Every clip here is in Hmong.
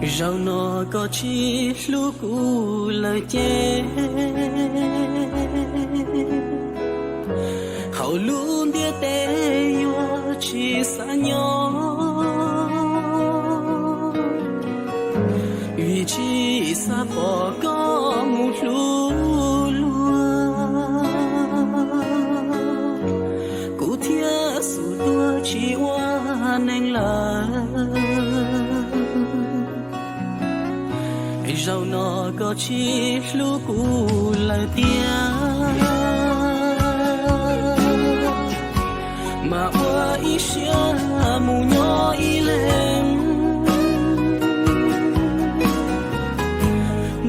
Zaum no koj tsis hlub kuv lawm ces, hauv lub ntiaj teb yuav tsis xav nyob, vim tsis xav pom koj mus hlub luag, kuv thiaj xum tuag tsis ua neeg lawm. Zaum no koj tsis hlub kuv lawm tiag, mas ua ib siab mus nyob ib leeg,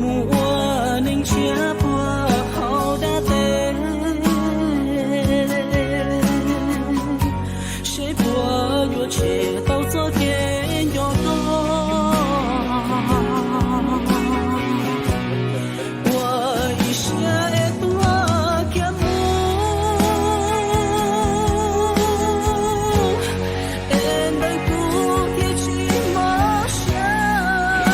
mus ua neeg tshiab puag hauv dab teb, seb puas yuav tshem tau txoj kev nco koj. Ua ib siab es tuag kiag mus, es ntawm kuv thiaj tsis mob siab,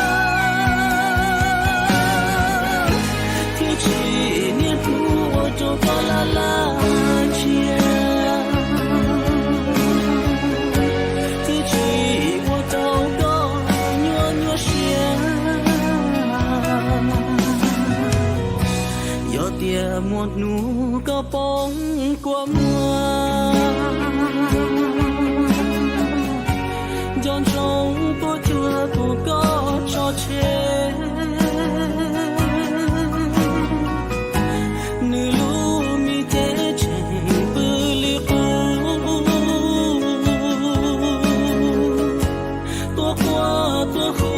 thiaj tsis niaj hnub ua rau koj laj laj ntshia, thiaj tsis ua rau koj nyuaj nyuaj siab. Yog tias muaj hnub koj poob kua muag, nco ntsoov tuaj cuag kuv koj tso tseg, nws lub me cev tseem pw li qub, tuaj quaj tuaj hu